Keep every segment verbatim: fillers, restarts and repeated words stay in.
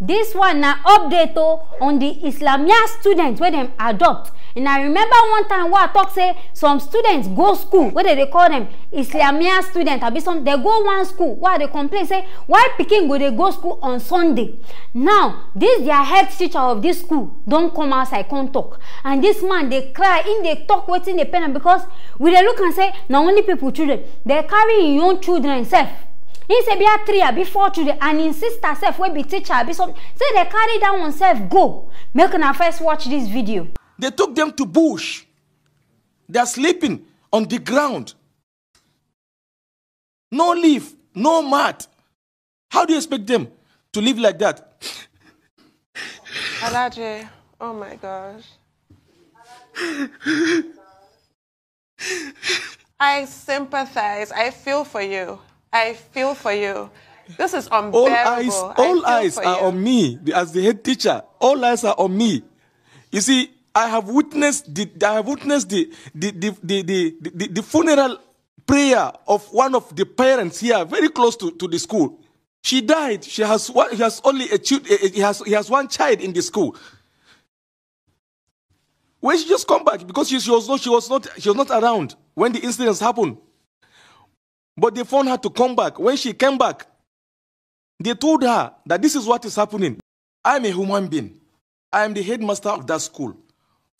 This one na update o on the Islamia students wey dem adopt. And I remember one time wey I talk say some students go school wey dem dey call them Islamia students, abi some dem go one school wey I dey complain say why pikin go dey go school on Sunday. Now this their head teacher of this school don come outside come talk, and this man dey cry, him dey talk wetin dey pain am, because we dey look am say na only people children, dem carry him own children sef. He say be three abi four children, and him sister sef wey be teacher abi something, say dem carry that one sef go. Make una first watch this video. They took them to bush. They are sleeping on the ground. No leaf, no mat. How do you expect them to live like that? Alaje, oh my gosh. I sympathize. I feel for you. I feel for you. This is unbearable. All eyes, all eyes are on me as the head teacher. All eyes are on me. You see, I have witnessed the I have witnessed the the the, the, the, the, the funeral prayer of one of the parents here, very close to, to the school. She died. She has one, she has only a child. He has he has one child in the school. When she just come back, because she, she was not she was not she was not around when the incidents happened. But they found her to come back. When she came back, they told her that this is what is happening. I'm a human being. I am the headmaster of that school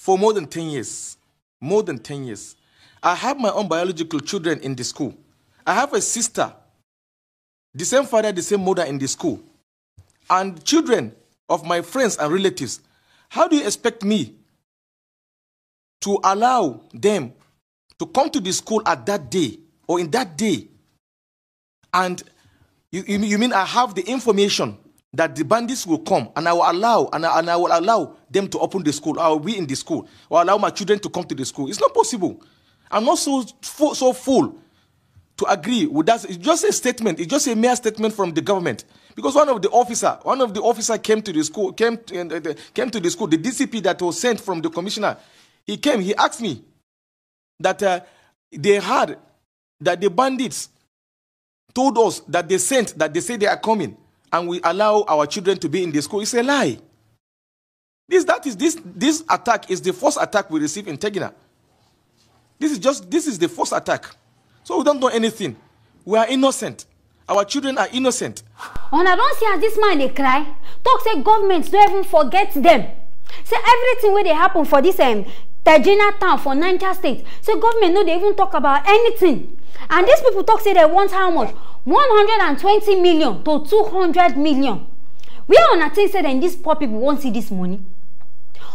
for more than ten years. More than ten years. I have my own biological children in the school. I have a sister, the same father, the same mother in the school, and children of my friends and relatives. How do you expect me to allow them to come to the school at that day or in that day? And you, you, you mean I have the information that the bandits will come, and I will allow and I, and I will allow them to open the school. I will be in the school or allow my children to come to the school. It's not possible. I'm not so so fool to agree with that. It's just a statement. It's just a mere statement from the government. Because one of the officer, one of the officer came to the school, came to, uh, came to the school. The D C P that was sent from the commissioner, he came. He asked me that uh, they had that the bandits told us that they sent that they say they are coming, and we allow our children to be in the school. It's a lie. This that is this this attack is the first attack we receive in Tegina. This is just this is the first attack. So we don't know anything. We are innocent. Our children are innocent. Una don see as this man dey cry, talk say government no even forget them. Say everything wey dey happen for this um, Tejina town for Niger State, say government no dey even talk about anything. And these people talk say they want how much? One hundred and twenty million to two hundred million. Where una think say dem these poor people wan see this money?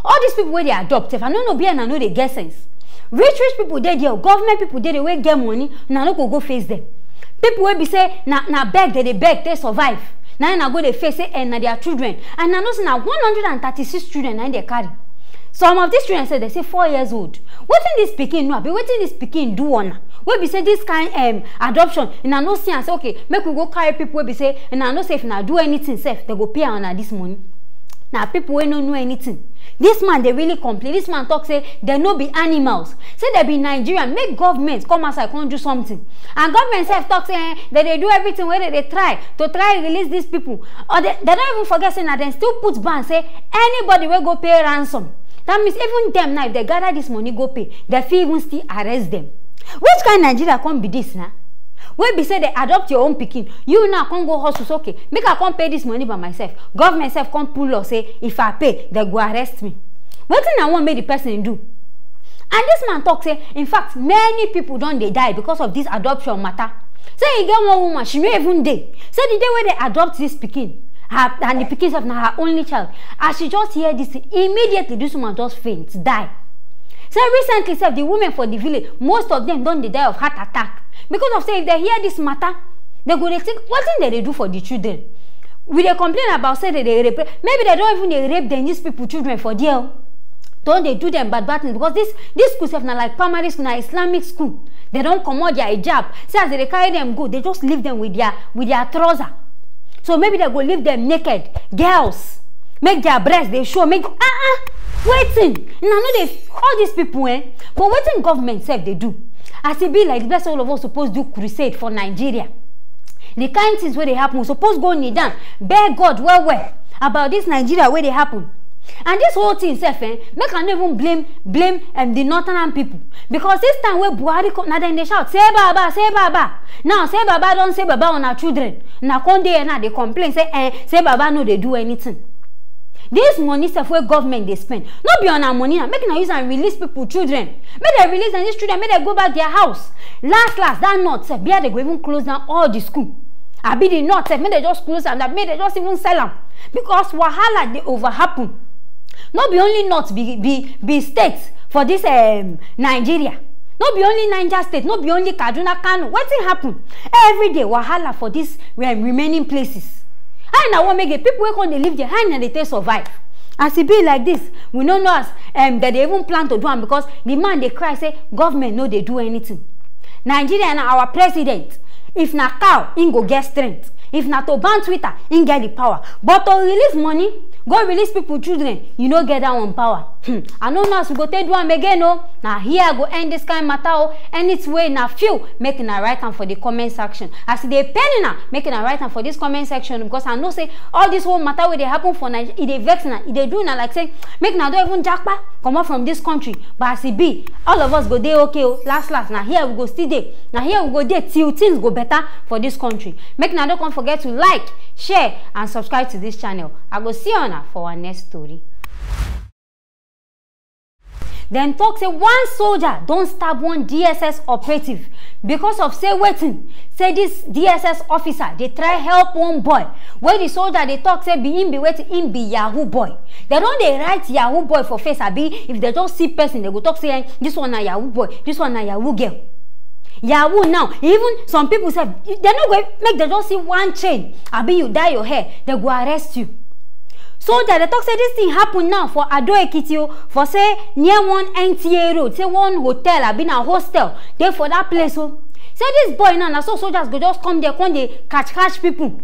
All these people wey dey adopt sef, I no know, be una no dey get sense. Rich rich people dey there, government people dey there wey get money, una no go go face them. People wey be say na na beg dem dey beg take survive, na una go dey face say eh, na their children, and una know say na one hundred and thirty-six children na im dem carry. Some of these children sef dem say four years old. Wetin this pikin know, abi wetin this pikin do una? Wey be say this kind um, adoption, una no see am say okay, make we go carry people wey be say una no say if una do anything sef, dem go pay una this money. Na people wey no know anything. This man dey really complain. This man talk say dem no be animals. Say dem be Nigerian. Make government come outside come do something. And government sef talk say eh, dem dey do everything wey dem dey try to try release these people. Or dem dem don even forget say na dem still put ban say anybody wey go pay ransom. That means even dem now, if dem gather this money go pay, dem fit even still arrest dem. Which kind Nigeria come be this na? Wey be say dem adopt your own pikin, you now come go hospital say okay, make I come pay this money by myself. Government sef come pull law say if I pay, dem go arrest me. Wetin I wan make the person do? And this man talk say in fact many people don dey die because of this adoption matter. Say e get one woman, she no even dey. Say the day wey dem adopt this pikin, her and the pikin sef na her only child. As she just hear this thing, immediately this woman just faint, die. Say recently sef the women for the village, most of them don dey die of heart attack because of say if dem hear this matter, dem go dey think wetin dem dey do for the children. We dey complain about say dem dey rape, maybe dem don even dey rape dem these people children for there o. Don dey do dem bad bad thing because this this school sef na like primary school, na Islamic school. Dem don comot their hijab, see as dem dey carry dem go, dem just leave dem with their with their trouser. So maybe dem go leave dem naked, girls, make their breast dey show, make ah ah wetin una no dey, all these people eh, but wetin government sef dey do? As e be like this, all of us suppose do crusade for Nigeria. The kind things wey dey happen, we suppose go kneel down, beg God well well, about this Nigeria wey dey happen. And this whole thing sef, eh, make I no even blame blame um, the northern people, because this time wey Buhari come, na dem dey shout say baba, say baba. Now say baba don say baba on our children, na come dey here now dey complain say eh, say baba no dey do anything. This money sef wey government dey spend, no be on our money na, make una use am release people children, make dem release dem, these children make dem go back their house. Last last that north sef, be how dem go even close down all the school. Abi the north sef, make dem just close am, abi make dem just even sell am, because wahala dey over happen. No be only north be be be state for this um, Nigeria. No be only Niger state, no be only Kaduna, Kano. Wetin happen? Every day wahala for this um, remaining places. How na wan make the people wey come dey live there, how na dey take survive? As e be like this, we no know as um, dem dey even plan to do am, because the man dey cry say government no dey do anything. Nigeria na our president. If na cow, im go get strength. If na to ban Twitter, im get the power. But to release money, go release people children, you no get that one power. Hmm. I no know as we go take do am again o. Na here I go end this kind matter o. Anything wey na few, make una write am for the comment section. As e dey pain una, make una write am for this comment section, because I know say all this whole matter wey dey happen for Nigeria, e dey vex una, e dey do una like say make una don even japa comot from this country. But as e be, all of us go dey okay o. Last last, na here we go still dey. Na here we go dey till things go better for this country. Make una no come forget to like, share and subscribe to this channel. I go see una for our next story. Dem talk say one soldier don stab one D S S operative because of say wetin? Say this D S S officer dey try help one boy wey the soldier dey talk say be him be wetin? Him be yahoo boy. Dem don dey write yahoo boy for face, abi if dem just see person, dem go talk say eh, this one na yahoo boy, this one na yahoo girl. Yahoo now, even some people sef, dem no go make dem just see one chain, abi you dye your hair, dem go arrest you. Soldier dey talk say this thing happen now for Ado Ekiti o, for say near one N T A road, say one hotel abi na hostel dey for that place o. Say this boy now, na so soldiers go just come there, come dey catch catch people.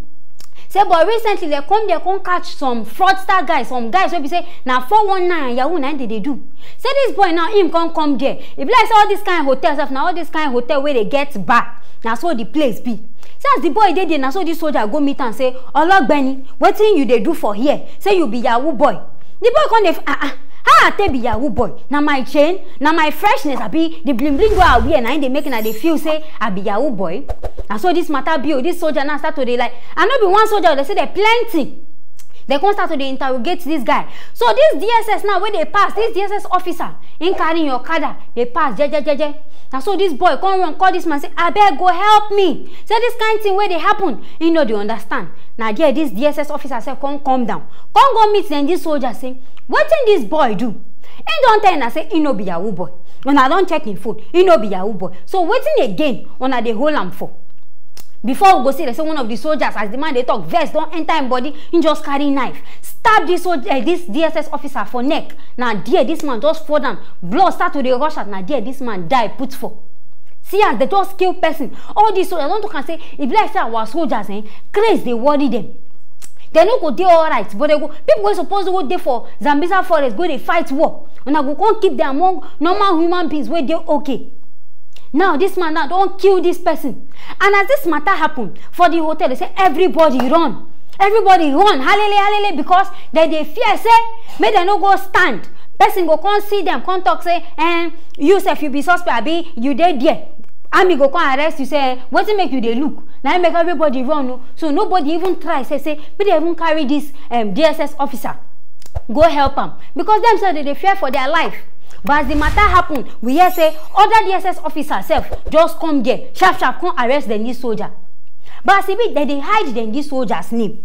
Say but recently dem come there, come catch some fraudster guys, some guys wey be say na four one nine and yahoo na im dem dey do. Say this boy now, him come come there. E be like say all this kind hotel sef, na all this kind hotel wey dey get bar, na so the place be. Say as the boy dey there, na so this soldier go meet am say, "Ologbeni, wetin you dey do for here? Say you be yahoo boy." The boy come dey, "Ah ah, how I take be yahoo boy? Na my chain, na my freshness, abi the bling bling wey I wear na im dey make una dey feel say I be yahoo boy?" Na so this matter be o. This soldier now start to dey like, and no be one soldier, dem say dem plenty. Dem come start to dey interrogate this guy. So this D S S now wey dey pass, this D S S officer, him carry him okada dey pass jejejeje. Na so this boy come run call this man say, "Abeg go help me. Say this kind thing wey dey happen, he no dey understand." Na there this D S S officer sef come come down, come go meet dem this soldier say, "Wetin this boy do? He don tell una say he no be yahoo boy. Una don check him phone, he no be yahoo boy. So wetin again una dey hold am for?" Before we go see, dem say one of the soldiers, as the man dey talk, vex don enter him body, he just carry knife, stab this soldier, eh, this D S S officer for neck. Na there this man just fall down. Blood start to dey rush out. Na there this man die put for. See as dem just kill person. All these soldiers don talk am say e be like say our soldiers, eh, craze dey worry dem. Dem no go dey alright, but dem go, people wey suppose go dey for Sambisa forest go dey fight war, una go come keep dem among normal human beings wey dey okay. Now this man now don kill this person, and as this matter happen for the hotel, dem say everybody run, everybody run, halele halele, because dem dey fear say make dem no go stand, person go come see dem, come talk say, "Eh, you sef, you be suspect, abi you dey there?" Army go come arrest you, say, "Eh, wetin make you dey look?" Na im make everybody run o. So nobody even try say say make dem even carry this um, D S S officer go help am, because dem sef dem dey fear for their life. But as the matter happen, we hear say other D S S officers sef just come there sharp sharp, come arrest dem this soldier. But as e be, dem dey hide dem this soldiers name.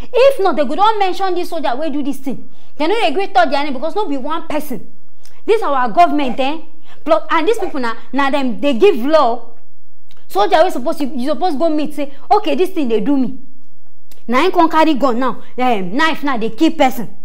If not, dem go don mention this soldier wey do this thing. Dem no dey gree talk their name because no be one person. This our government, eh? Plus, and these people na na dem dey give law. Soldier wey suppose you, you suppose go meet say, "Okay, this thing dey do me." Na him come carry gun now, um, knife now dey kill person.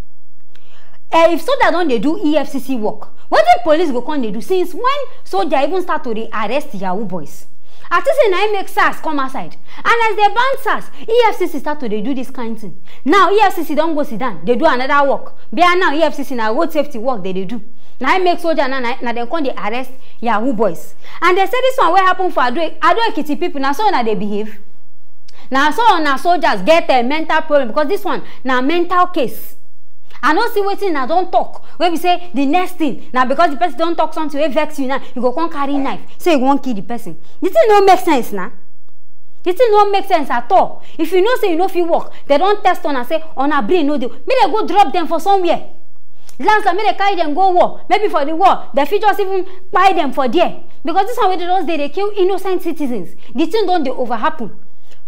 Eh, if soldier don dey do E F C C work, wetin police go come dey do? Since when soldier even start to dey arrest yahoo boys? I think say na im make sars come outside, and as dem ban sars, E F C C start to dey do this kind thing. Now E F C C don go sit down dey do another work. Bia now E F C C na road safety work dem dey do. Na im make soldier now, na na dem come dey arrest yahoo boys. And dem say this one wey happen for Ado Ado Ekiti people, na so una dey behave? Na so una soldiers get a mental problem, because this one na mental case. I no see wetin una don talk wey be say the next thing na because the person don talk something wey vex you, now you go come carry knife say you wan kill the person. The thing no make sense na. The thing no make sense at all. If you know say you no fit work, dem don test una say una brain no dey, make dem go drop dem for somewhere. Last time, make dem carry dem go war, maybe for the war dem fit just even kpai dem for there, because this one wey dey just dey dey kill innocent citizens, the thing don dey over happen.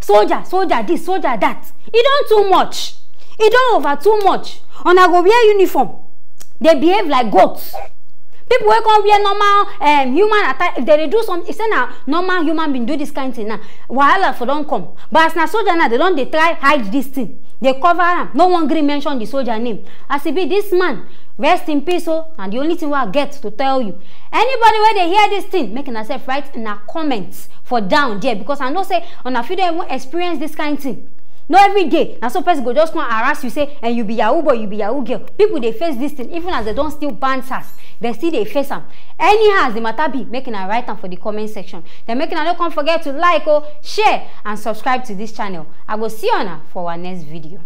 Soldier, soldier this, soldier that, e don too much. E don over too much. Una go wear uniform, dey behave like goats. People wey come wear normal um, human attire, if dem dey do some, if say na normal human being do this kind thing now, wahala for don come. But as na soldier now, dem don dey try hide this thing, dey cover am, no wan gree mention the soldier name. As e be, this man, rest in peace o. Na the only thing wey I get to tell you. Anybody wey dey hear this thing, make una sef write una comment for down there, because I know say una fit don even experience this kind thing. No every day na so person go just come harass you say, and you be yahoo boy, you be yahoo girl. People dey face this thing, even as dem don still ban SARS, dem still dey face am. Anyhow as the matter be, make una write am for the comment section. Then make una no come forget to like o, share and subscribe to this channel. I go see una for our next video.